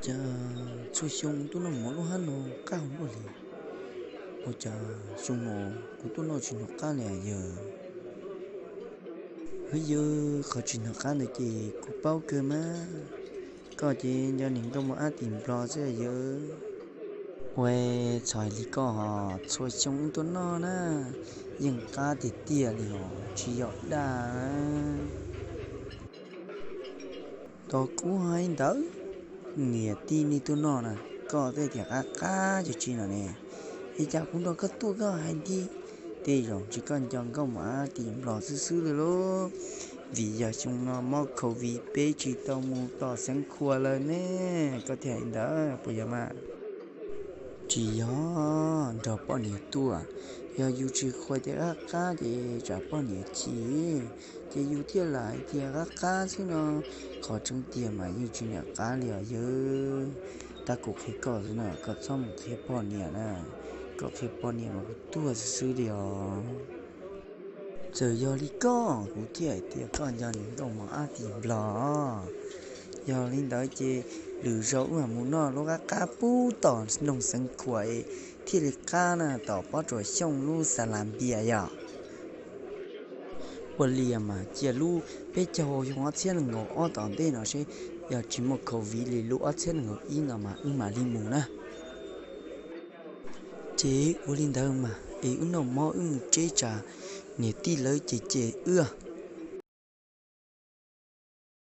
Cas txhua xyoo tuaj noj mov lub hab no qab hau luaj li, ua cas xyoo no kuv tuaj noj tsis hnov qab li yawg? Hwv yawg, qhov tsis hnov qab ntawd ces kuv paub kawg mas, koj ces nco niag nkauj mos ab tim Nplog xwb yawg. Ua txhais li koj ho, txhua xyoo wb tuaj noj na, yeej qab tiag tiag li os, tsis yog dag. Tos kuv hais ntawd, niam tij nej tuaj noj na, koj thiaj tias qab qab tsis tsis no ne, es cas kuv nrog koj tuaj koj hais tias tej zaum tsis koj nco nkauj mos ab tim Nplog xwb xwb li lauj, vim yog xyoo no mob covid peb tsis tau mus tom Xeev Khuam lawm ne, koj thiaj hais ntawd puas yog mas? Tsis yog, nrog poj niam tuaj, yog yus tsis qhuas tias qab qab ces tsam poj niam chim, ces yus thiaj lam hais tias qab qab xwb no, qhov tseeb tiag mas yeej tsis niam qab li os yawg. Tab kuv qhia koj xwb na, koj txhob mus qhia poj niam na, koj qhia poj niam mas kuv tuag xwb xwb li os. Txawm yog li koj kuv thiaj hais tias koj nco niag nkauj mos ab tim Nplog. Yog li ntawd ces lwm zaus wb mam mus noj lub qab qab pub tom nroog Xeev Khuam thiaj li qab na, tom Pob Tsuas Xyooj lub Xas Las Npias yom. Ua li mas cia lub peb caug xyoo ob txhiab nees nkaum ob tom ntej no seb, yog tsis muaj covid li lub ob txhiab nees nkaum ib no mas wb mam li mus na. Ces ua li ntawd mas es wb noj mov wb mus tseb tsam niam tij lawv ces cem wb.